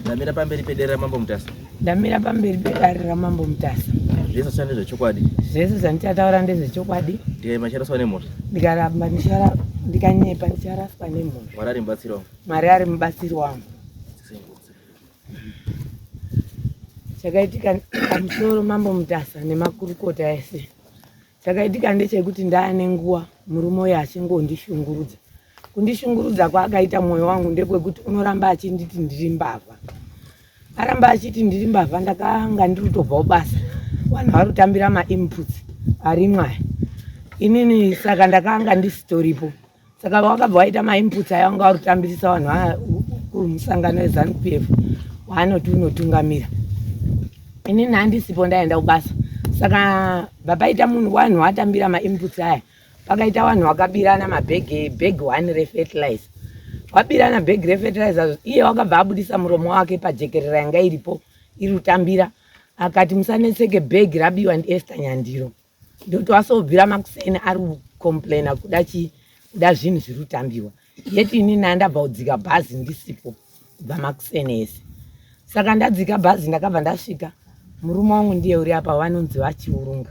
Ndamira pamberi pedare raMambo Mutasa. Ndamira pamberi pedare raMambo Mutasa. Zvese zvanditaura ndezvechokwadi. Zvese zvandichataura ndezvechokwadi. Ndikaima ndicharaswa nemhosva. Ndikaramba ndichara ndikanyepa ndicharaswa nemhosva. Mwari ari mubatsiri wangu. Mwari ari mubatsiri wangu. Chakaitika pamusoro Mambo Mutasa nemakurukota ese. Chakaitika ndechekuti ndaane nguva murume uyu achingondishungurudza. Kundishungurudza kwaakaita mwoyo wangu ndekwekuti unoramba achinditi ndiri mbavha. Aramba achiti ndiri mbavha ndakanga ndiri kutobvawo basa. Vanhu vari kutambira mainputs arimwo aya. Inini saka ndakanga ndisitoripo. Saka wakabva waita mainputs aya wanga uri kutambirisa vanhu kumusangano weZanu PF waanoti unotungamira. Inini handisipo ndaenda kubasa. Saka papaita munhu wanhu watambira mainputs aya pakaita vanhu vakabirana mabhegi bhegi one refertilizer wabirana bhegi refertilizer iye wakabva abudisa muromo wake pajekerera yanga iripo iri kutambira akati musanetseke bhegi rabiwa ndiEsther Nyandiro. Ndokuti wasobvira makuseni ari kucomplaina kuda chii kuda zvinhu zviri kutambiwa yet ini ndandabva kudzika bhazi ndisipo kubva makuseni ese saka ndadzika bhazi ndakabva ndasvika murume wangu ndiye uri apa vanonzi vachiurunga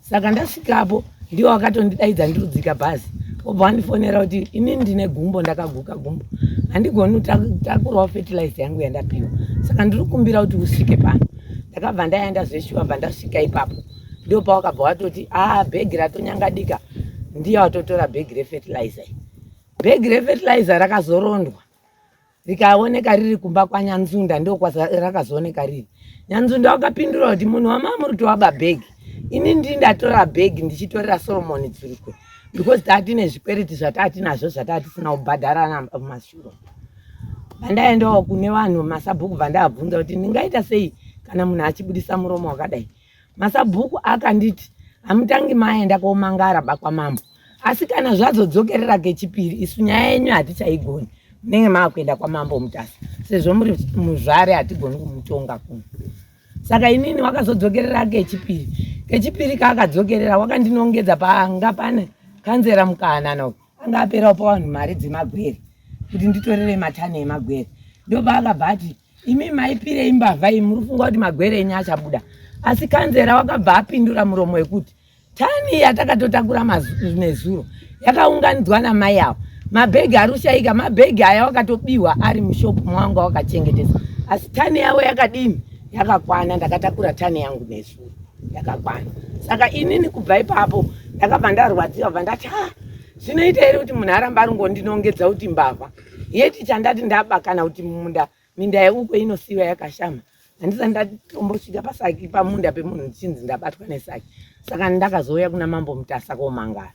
saka ndasvikapo ndiwo wakatondidaidza ndiri kudzika bhazi obva wandifonera kuti ini ndine gumbo ndakaguka gumbo handigoni kutakurawo fertilizer yangu yandapiwa saka ndiri kukumbira kuti usvike pano ndakabva ndaenda zveshuwa bva ndasvika ipapo Ndipo pawakabva watoti ah, bhegi ratonyangadika, ndiye watotora bhegi refertilizer. Bhegi refertilizer rakazorondwa rikaoneka riri kumba kwaNyanzunda, ndo rakazooneka riri. Nyanzunda wakapindura kuti munhu wamamuri kuti waba bhegi, ini ndini ndatora bhegi ndichitorera Solomon Dzurukwe because tatine zvikwereti zvatatinazvo zvatatisina kubhadhara mumashure. Vandaendawo kune vanhu masabhuku vandabvunza kuti ndingaita sei kana munhu achibudisa muromo wakadai. Masabhuku akanditi hamutangi maenda komangara bakwamambo asi kana zvazodzokerera kechipiri isu nyaya yenyu hatichaigoni munenge maakuenda kwamambo Mutasa sezvo muri muzvare hatigoni kumutonga kuno. Saka inini wakazodzokerera kechipiri kechipiri kaakadzokerera wakandinongedza panga pane kanzera mukahanana anga aperawo pavanhu mari dzemagwere kuti nditorere matani emagwere ndopaakabva ati Imi maipirei mbavha iyi muri kufunga kuti magwere enyu achabuda asi kanzera wakabva apindura muromo wekuti tani yatakatotakura nezuro yakaunganidzwa namai avo mabhegi ari kushaika mabhegi aya wakatobiwa ari mushopu mwanga wakachengetesa asi tani yavo yakadini yakakwana ndakatakura tani yangu nezuro yakakwana saka inini kubva ipapo ndakabva ndarwadziwa bva ndati ha zvinoita here kuti munhu aramba ari ngondinongedza kuti mbavha yeti chandati ndaba kana kuti munda minda yeuko inosiiwa yakashama handisati ndatombosvika pasaki pamunda pemunhu ndichinzi ndabatwa nesaki saka ndakazouya kuna mambo mutasa komangara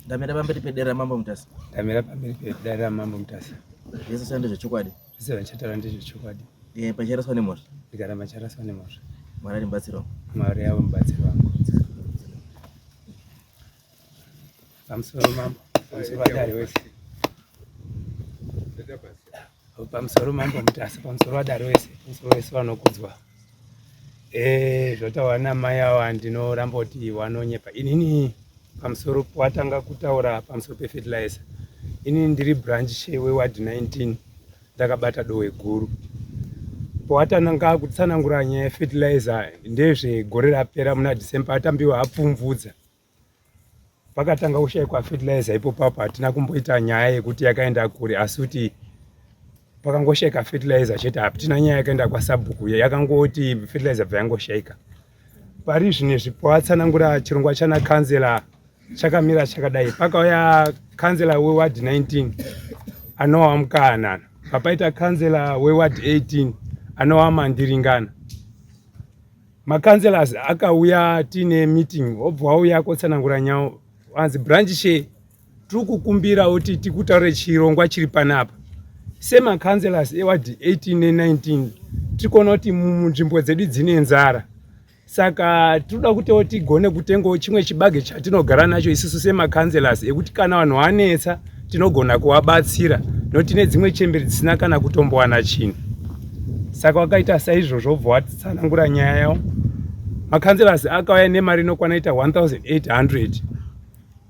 Ndamira pamberi pedare raMambo Mutasa. Ndamira pamberi pedare raMambo Mutasa. Zvese zvandezve zvechokwadi. Zvese zvandichataura ndezvechokwadi. Eh, pacharaswa nemhosva. Ndikaramba charaswa nemhosva. Mwari ari mubatsiri wangu. Mwari avo mubatsiri wangu. Pamusoro mambo, pamusoro vadare wese. Pamusoro mambo Mutasa, pamusoro vadare wese, pamusoro wese vanokudzwa. Eh, zvotaura namai awa ndinoramba kuti wanonyepa. Inini pamusoro watanga kutaura pamusoro pefertilizer. Inini ndiri branch chair weward 19 ndakabata dohwe guru. Pawatanga kutsanangura nyaya yefertilizer ndezvegore rapera muna December atambiwa apfumvudza. Pakatanga kushaikwa fertilizer ipopapo hatina kumboita nyaya yekuti yakaenda kure asi kuti pakangoshaika fertilizer chete hatina nyaya yakaenda kwasabhuku yakangoti fertilizer bva yangoshaika pari zvinezvi pawatsanangura chirongwa chana kanzela chakamira chakadai pakauya kanzela weward 19 anowa mukahanana papaita kanzela weward 18 anowa mandiringana Makanselors akauya tiine meeting wobva wauya kotsanangura nyaya wanzi branch share tiri kukumbira kuti tikutaure chirongwa chiri panapa semakanselors eward 18 ne19 tiri kuona kuti munzvimbo dzedu dzine nzara saka tinoda kutiwo tigone kutengawo chimwe chibage chatinogara nacho isusu semakanselors ekuti kana vanhu vanetsa tinogona kuvabatsira. Nokuti nedzimwe chembere dzisina kana kutombowana chinhu. Saka wakaita saizvozvo wobva watsanangura nyaya yawo. Makanzerasi akauya nemari inokwana ita 1800.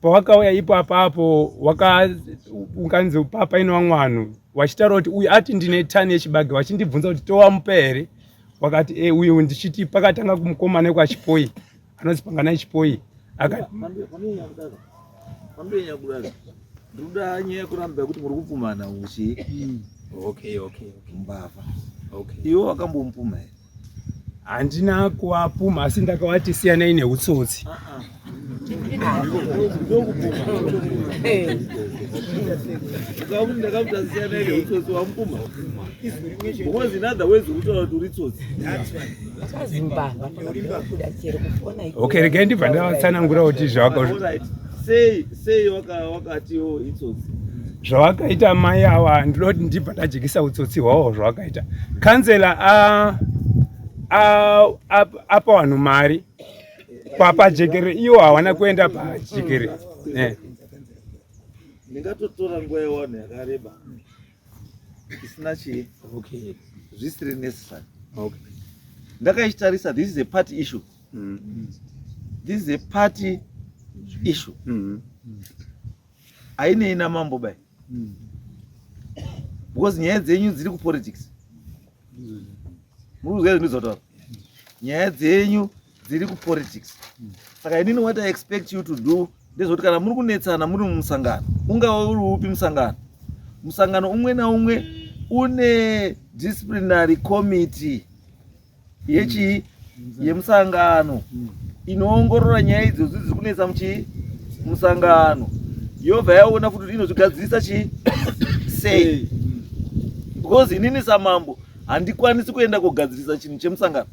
Pawakauya ipo apapo wakaunganidza paine vamwe vanhu vachitaura kuti uyu ati ndine tani yechibage, vachindibvunza kuti towamupa here, wakati e uyu ndichiti pakatanga kumukomana wekwaChipoyi anonzi Panganai Chipoyi akati Ndinoda nyaya yekuramba yekuti muri kupumana uchi. Okay, okay, okay. Mbavha. Okay. Iwe wakambomupuma here? Handina kuwapuma asi ndakawati siyanai neutsotsi. Ukamuti ndakamuti siyanai neutsotsi wamupuma. Because in other words uri kuti uri tsotsi. Zimbabwe kuda chero kufona iko. Okay, regai ndibva ndavatsanangura kuti zvawaka Alright. Sei sei waka wakatiwo itsotsi? Zvawakaita mai awa ndinoti ndibva ndajekesa utsotsi hwawo zvawakaita. Kanzela a a apa vanhu mari papajekere iwo hawana kuenda pajekere. Eh. Ndingatotora nguva yewanhu yakareba isina chii. Okay. Zvisiri necessary. Okay. Ndakaichitarisa, this is a party issue. This is a party issue. Hainei namambo bai. Because nyaya dzenyu dziri kupolitics. Muri kuzwa zvinozotaura. Nyaya dzenyu dziri kupolitics. Saka inini what I expect you to do ndezvekuti kana muri kunetsana muri mumusangano, ungava uri upi musangano, musangano umwe naumwe une disciplinary committee yechii yemusangano inoongorora nyaya idzodzo dziri kunetsa muchii musangano, yobva yaona futi kuti inozvigadzirisa chii sei. Because inini samambo handikwanisi kuenda kogadzirisa chinhu chemusangano.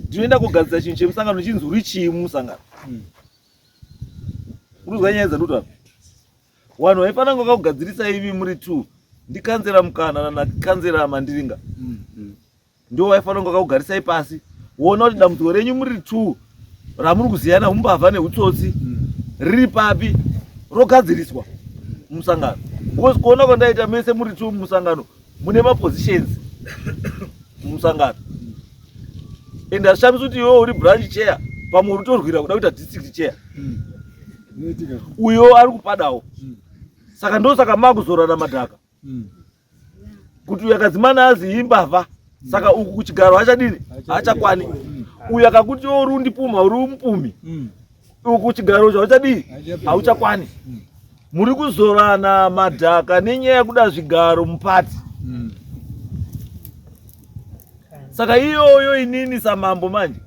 Ndinoenda kogadzirisa chinhu chemusangano chinzi uri chii mumusangano. Urikuzwa nyaya dzandikutaura? Vanhu vaifanira kunge vakugadzirisa imi muri two ndikanzera Mukana nakanzera Mandiringa. Ndo vaifanira kunge vakakugarisai pasi woona kuti dambudziko renyu muri two ramuri kuziyana umbavha neutsotsi riri papi, rogadziriswa mumusangano. Because kuona kwandaita mese muri two mumusangano mune mapositions mumusangano, and hazvishamisi kuti iwewe uri branch chair, pamwe uri kutorwira kuda kuita district chair, uyo ari kupadawo. Saka ndosaka makuzorana madhaka kuti uyu akadzimana azi imbavha, saka uku kuchigaro hachadini, hachakwani. Uyu akakuti uri undipuma, uri mupumi, uku kuchigaro hauchadii, hauchakwani. Muri kuzorana madhaka nenyaya yekuda zvigaro mupati. Saka iyoyo inini samambo manje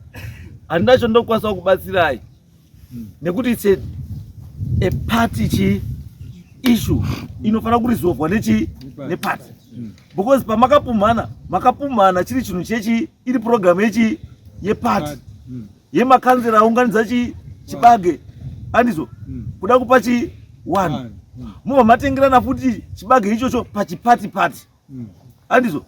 handina chondokwanisa kubatsirai nekuti it's a party chi issue inofanira kuresolvwa nechi nepati, because pamakapumhana makapumhana chiri chinhu chechi iri program yechi yepati yemakanzera aunganidza chi chibage, andizvo, kuda kupa chi one, mubva matengerana futi chibage ichocho pachipati pati, andizvo.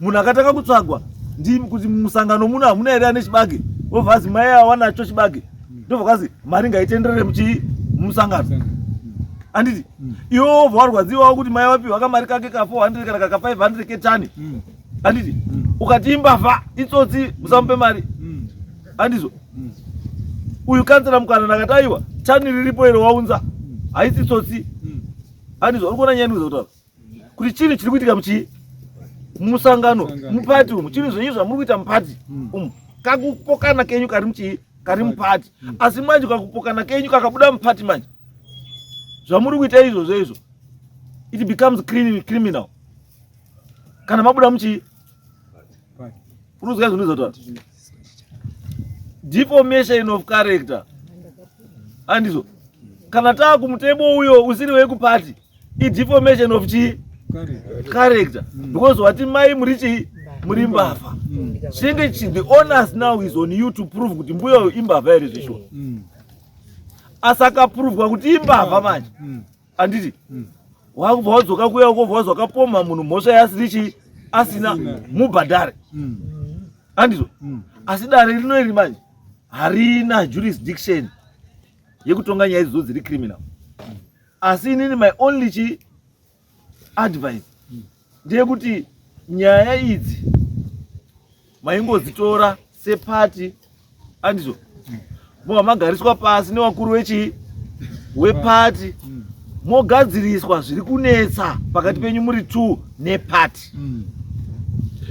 Munhu akatanga kutsvagwa ndi kuti musangano muno hamuna here ane chibage, vobva azi mai awa nacho chibage, ndobva kwazi mari ngaitenderere muchii mumusangano, anditi. Iwe wobva warwadziwawo kuti mai wapiwa kamari kake ka 400 kana kaka 500 ketani, anditi, ukati imbavha, itsotsi, musamupe mari, andizvo. Uyu kanzera Mukana ndakati aiwa, tani riripo iro waunza haisi tsotsi, andizvo. Uri kuona nyaya ndikuza kutaura kuti chinhu chiri kuitika muchii mumusangano mupati umu, chinhu zvenyu zvamuri kuita mupati umu, kakupokana kenyu kari muchii kari mupati. Asi manje kakupokana kenyu kakabuda mupati manje, zvamuri kuita izvozvo izvo it becomes criminal kana mabuda muchii. Unozwa zvinozotaura deformation of character, andizvo. Kana taa kumutemo uyo usiri wekupati, ideformation of chii character, because wati mai muri chii, muri mbavha. Chinenge the onus now is on you to prove kuti mbuya uyu imbavha here zveshuwa. Asi akaprovwa kuti imbavha manje, anditi, wakubva wadzoka kuya ukobva wazi wakapomha munhu mhosva yaasiri chii asina, mubhadhare, andizvo. Asi dare rino iri manje harina jurisdiction yekutonga nyaya idzodzo dziri criminal. Asi inini my only chi advice ndeyekuti nyaya idzi maingodzitora sepati andizvo mobva magariswa pasi nevakuru wechii wepati mogadziriswa zviri kunetsa pakati penyu muri two nepati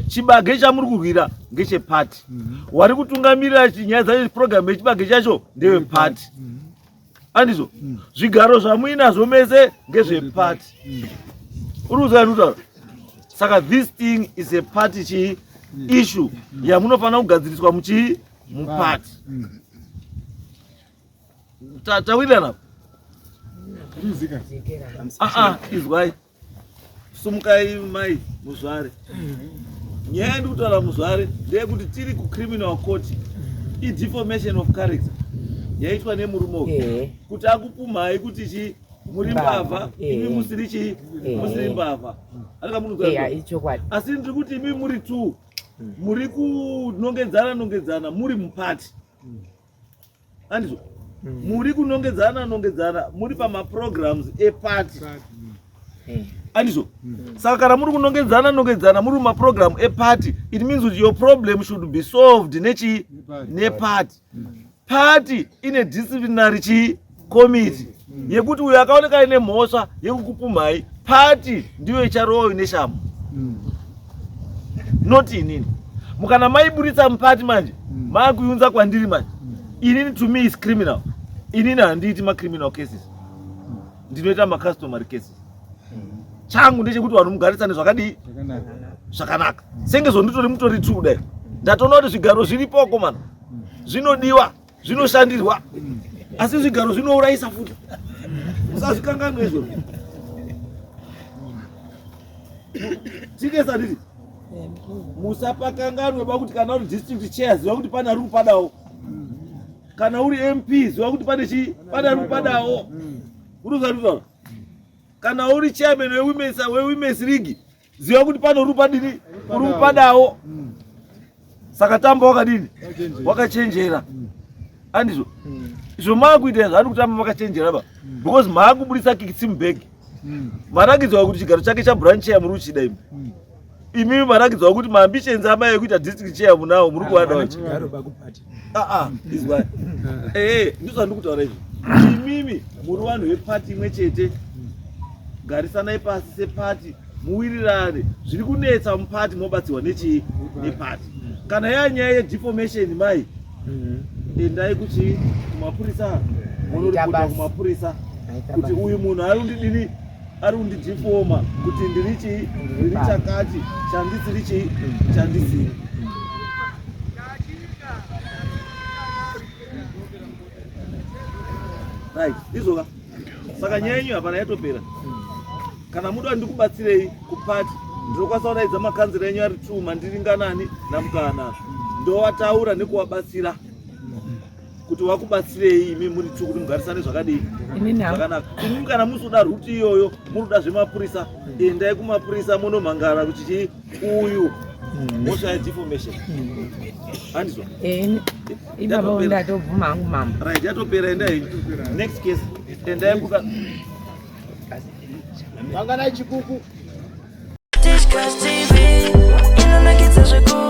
chibage chamuri kurwira ngechepati wari kutungamirira nyaya dzacho purogiramu yechibage chacho ndewepati andizvo zvigaro zvamuinazvo mese ngezvepati uri kuzwa ndikutaura saka this thing is a party chii issue yamunofanira kugadziriswa muchii mupati tawirirana aa izwai sumukai mai muzvare nyaya yandiri kutaura muzvare ndeyekuti tiri kucriminal court ideformation of character yaitwa nemurume uyu kuti akupumhai kuti chii muri mbavha imi musiri chii musiri mbavha ichokwadi asi ndiri kuti imi muri two muri kunongedzana nongedzana muri mupati andizvo muri kunongedzana nongedzana muri pamaprograms epati andizvo saka kana muri kunongedzana nongedzana muri mumaprogram epati it means kuti your problem should be solved nechii nepati party ine disciplinary chii committee yekuti uyo akaoneka aine mhosva yekukupumhai party ndiyo icharowa ine shamu not inini mukana maiburitsa mupati manje maakuiunza kwandiri manje inini to me is criminal inini handiiti macriminal cases ndinoita macustomary cases changu ndechekuti vanhu mugarisane zvakadii zvakanaka senge zvonditori mutori two kudai ndatoona kuti zvigaro zviripo akomana zvinodiwa zvinoshandirwa asi zvigaro zvinourayisa futi musazvikanganwe izvozvo tikesa nditi musapakanganwe ba kuti kana uri district chair ziva kuti pane ari kupadawo kana uri mp ziva kuti pane chii pane ari kupadawo uri kutaura kana uri chairman wewomen's wewomen's league ziva kuti pano uri padini uri kupadawo saka tamba wakadini wakachenjera andizvo izvo maakuita izvo andi kutamba makachenjera ba because maakuburitsa kikitsi mubhegi marakidzwa kuti chigaro chake chabranch chair muri kuchida imi imimi marakidzwa kuti maambitions amai ekuita district chair munawo muri kuwadawo Chigaro pakupati. aa izwai ee ndizvo zvandiri kutaura izvi imimi muri vanhu vepati imwe chete garisanai pasi sepati muwirirane zviri kunetsa mupati mobatsirwa nechii nepati kana yanyaya yedeformation mai endai kuchii kumapurisa munoripota basa. kumapurisa Aita kuti basa. uyu munhu ari kundidini ari kundidifoma kuti ndiri chii ndiri chakati chandisiri chii chandisiri right ndizvoka saka nyaya yenyu hapana yatopera kana muda ndikubatsirei kupati ndinokwanisa kudaidza makanzera enyu ari two mandiringanani namukanazvo ndowataura nekuwabatsira kuti wakubatsirei imi muri two kuti mugarisane zvakadii Inini hangu- zvakanaka imi kana musoda ruti iyoyo muri kuda zvemapurisa endai kumapurisa munomhangara kuti chii uyu mhosva yedeformation handizvo Ipapo Yatopera. ndatobvuma hangu mambo. Right, yatopera endai next case endai kuka Vanganai chikuku. Tichkach TV inonakidza zvekuru.